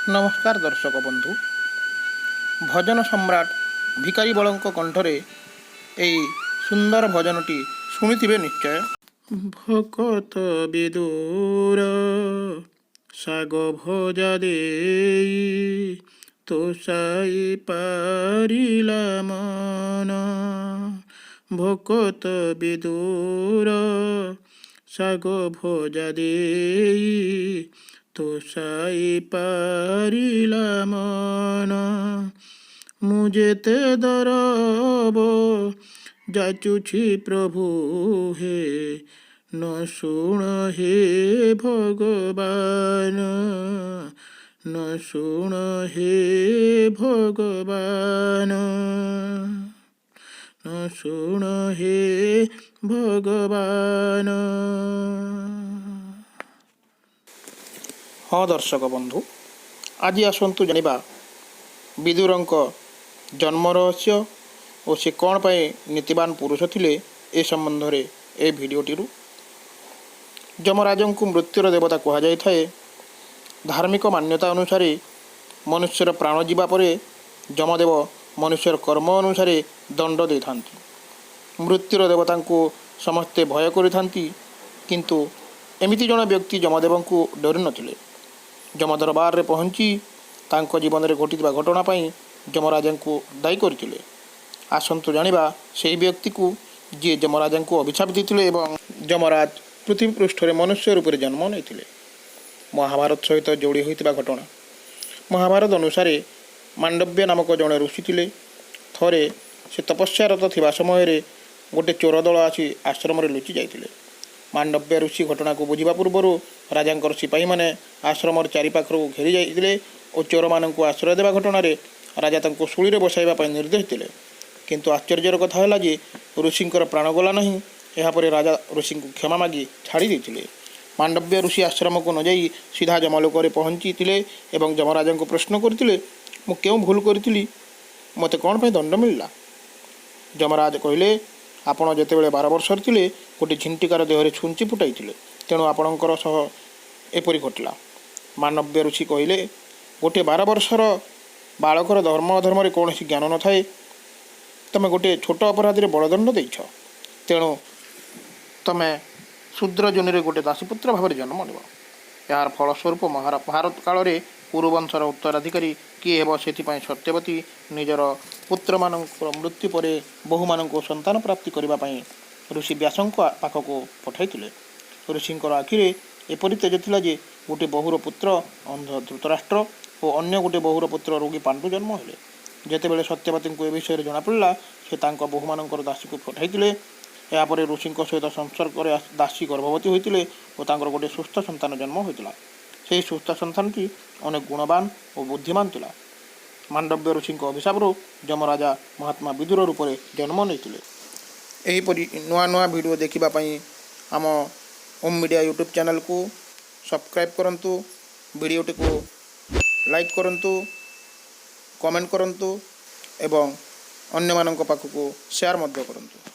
ନମସ୍କାର ଦର୍ଶକ ବନ୍ଧୁ, ଭଜନ ସମ୍ରାଟ ଭିକାରୀ ବଳଙ୍କ କଣ୍ଠରେ ଏଇ ସୁନ୍ଦର ଭଜନଟି ଶୁଣିଥିବେ ନିଶ୍ଚୟ। ଭକତ ବିଦୁର ଶାଗ ଭଜା ଦେଇ ତୋଷାଇ ପାରିଲା ମନ। ଭକତ ବିଦୁର ଶାଗ ଭଜା ଦେଇ ତୋଷାଇ ପାରିଲା ମନ। ମୁଁ ଯେତେ ଦରବ ଯାଚୁଛି ପ୍ରଭୁ ହେ, ନ ଶୁଣ ହେ ଭଗବାନ, ନ ଶୁଣ ହେ ଭଗବାନ, ନ ଶୁଣ ହେ ଭଗବାନ। ହଁ ଦର୍ଶକ ବନ୍ଧୁ, ଆଜି ଆସନ୍ତୁ ଜାଣିବା ବିଦୁରଙ୍କ ଜନ୍ମ ରହସ୍ୟ ଓ ସେ କ'ଣ ପାଇଁ ନୀତିବାନ ପୁରୁଷ ଥିଲେ ଏ ସମ୍ବନ୍ଧରେ ଏ ଭିଡ଼ିଓଟିରୁ। ଯମରାଜଙ୍କୁ ମୃତ୍ୟୁର ଦେବତା କୁହାଯାଇଥାଏ। ଧାର୍ମିକ ମାନ୍ୟତା ଅନୁସାରେ ମନୁଷ୍ୟର ପ୍ରାଣ ଯିବା ପରେ ଯମଦେବ ମନୁଷ୍ୟର କର୍ମ ଅନୁସାରେ ଦଣ୍ଡ ଦେଇଥାନ୍ତି। ମୃତ୍ୟୁର ଦେବତାଙ୍କୁ ସମସ୍ତେ ଭୟ କରିଥାନ୍ତି, କିନ୍ତୁ ଏମିତି ଜଣେ ବ୍ୟକ୍ତି ଯମଦେବଙ୍କୁ ଡରି ନଥିଲେ। ଯମ ଦରବାରରେ ପହଞ୍ଚି ତାଙ୍କ ଜୀବନରେ ଘଟିଥିବା ଘଟଣା ପାଇଁ ଯମରାଜାଙ୍କୁ ଦାୟୀ କରିଥିଲେ। ଆସନ୍ତୁ ଜାଣିବା ସେହି ବ୍ୟକ୍ତିକୁ ଯିଏ ଯମରାଜାଙ୍କୁ ଅଭିଶାପ ଦେଇଥିଲେ ଏବଂ ଯମରାଜ ପୃଥିବୀ ପୃଷ୍ଠରେ ମନୁଷ୍ୟ ରୂପରେ ଜନ୍ମ ନେଇଥିଲେ। ମହାଭାରତ ସହିତ ଯୋଡ଼ି ହୋଇଥିବା ଘଟଣା। ମହାଭାରତ ଅନୁସାରେ ମାଣ୍ଡବ୍ୟ ନାମକ ଜଣେ ଋଷି ଥିଲେ। ଥରେ ସେ ତପସ୍ୟାରତ ଥିବା ସମୟରେ ଗୋଟେ ଚୋର ଦଳ ଆସି ଆଶ୍ରମରେ ଲୁଚି ଯାଇଥିଲେ। ମାଣ୍ଡବ୍ୟ ଋଷି ଘଟଣାକୁ ବୁଝିବା ପୂର୍ବରୁ ରାଜାଙ୍କର ସିପାହୀମାନେ ଆଶ୍ରମର ଚାରିପାଖରୁ ଘେରି ଯାଇଥିଲେ ଓ ଚୋରମାନଙ୍କୁ ଆଶ୍ରୟ ଦେବା ଘଟଣାରେ ରାଜା ତାଙ୍କୁ ଶୂଳିରେ ବସାଇବା ପାଇଁ ନିର୍ଦ୍ଦେଶ ଦେଲେ। କିନ୍ତୁ ଆଶ୍ଚର୍ଯ୍ୟର କଥା ହେଲା ଯେ ଋଷିଙ୍କର ପ୍ରାଣ ଗଲା ନାହିଁ। ଏହାପରେ ରାଜା ଋଷିଙ୍କୁ କ୍ଷମା ମାଗି ଛାଡ଼ି ଦେଇଥିଲେ। ମାଣ୍ଡବ୍ୟ ଋଷି ଆଶ୍ରମକୁ ନ ଯାଇ ସିଧା ଯମଲୋକରେ ପହଞ୍ଚିଥିଲେ ଏବଂ ଯମରାଜଙ୍କୁ ପ୍ରଶ୍ନ କରିଥିଲେ, "ମୁଁ କେଉଁ ଭୁଲ କରିଥିଲି? ମୋତେ କ'ଣ ପାଇଁ ଦଣ୍ଡ ମିଳିଲା?" ଯମରାଜ କହିଲେ, "ଆପଣ ଯେତେବେଳେ 12 ବର୍ଷର ଥିଲେ, ଗୋଟିଏ ଝିଣ୍ଟିକାର ଦେହରେ ଛୁଞ୍ଚି ଫୁଟାଇଥିଲେ। ତେଣୁ ଆପଣଙ୍କର ସହ ଏପରି ଘଟିଲା।" ମାଣ୍ଡବ୍ୟ ଋଷି କହିଲେ, "ଗୋଟିଏ 12 ବର୍ଷର ବାଳକର ଧର୍ମ ଅଧର୍ମରେ କୌଣସି ଜ୍ଞାନ ନଥାଏ। ତମେ ଗୋଟିଏ ଛୋଟ ଅପରାଧରେ ବଡ଼ ଦଣ୍ଡ ଦେଇଛ। ତେଣୁ ତମେ ଶୂଦ୍ର ଯୋନିରେ ଗୋଟେ ଦାସୀପୁତ୍ର ଭାବରେ ଜନ୍ମ ନେବ।" ଏହାର ଫଳସ୍ୱରୂପ ମହାଭାରତ କାଳରେ କୁରୁବଂଶର ଉତ୍ତରାଧିକାରୀ କିଏ ହେବ, ସେଥିପାଇଁ ସତ୍ୟବତୀ ନିଜର ପୁତ୍ରମାନଙ୍କର ମୃତ୍ୟୁ ପରେ ବୋହୂମାନଙ୍କୁ ସନ୍ତାନ ପ୍ରାପ୍ତି କରିବା ପାଇଁ ଋଷି ବ୍ୟାସଙ୍କ ପାଖକୁ ପଠାଇଥିଲେ। ଋଷିଙ୍କର ଆଖିରେ ଏପରି ତେଜ ଥିଲା ଯେ ଗୋଟିଏ ବୋହୂର ପୁତ୍ର ଅନ୍ଧ ଧୃତରାଷ୍ଟ୍ର ଓ ଅନ୍ୟ ଗୋଟିଏ ବୋହୂର ପୁତ୍ର ରୋଗୀ ପାଣ୍ଡୁ ଜନ୍ମ ହେଲେ। ଯେତେବେଳେ ସତ୍ୟବତୀଙ୍କୁ ଏ ବିଷୟରେ ଜଣାପଡ଼ିଲା, ସେ ତାଙ୍କ ବୋହୂମାନଙ୍କର ଦାସୀକୁ ପଠାଇଥିଲେ। ଏହାପରେ ଋଷିଙ୍କ ସହିତ ସଂସର୍ଗରେ ଦାସୀ ଗର୍ଭବତୀ ହୋଇଥିଲେ ଓ ତାଙ୍କର ଗୋଟିଏ ସୁସ୍ଥ ସନ୍ତାନ ଜନ୍ମ ହୋଇଥିଲା। ସେହି ସୁସ୍ଥ ସନ୍ତାନଟି ଅନେକ ଗୁଣବାନ ଓ ବୁଦ୍ଧିମାନ ଥିଲା। ମାଣ୍ଡବ୍ୟ ଋଷିଙ୍କ ଅଭିଶାପରୁ ଯମରାଜା ମହାତ୍ମା ବିଦୁର ରୂପରେ ଜନ୍ମ ନେଇଥିଲେ। ଏହିପରି ନୂଆ ନୂଆ ଭିଡ଼ିଓ ଦେଖିବା ପାଇଁ ଆମ ଓମ୍ ମିଡ଼ିଆ ୟୁଟ୍ୟୁବ୍ ଚ୍ୟାନେଲକୁ ସବସ୍କ୍ରାଇବ୍ କରନ୍ତୁ, ଭିଡ଼ିଓଟିକୁ ଲାଇକ୍ କରନ୍ତୁ, କମେଣ୍ଟ କରନ୍ତୁ ଏବଂ ଅନ୍ୟମାନଙ୍କ ପାଖକୁ ସେୟାର ମଧ୍ୟ କରନ୍ତୁ।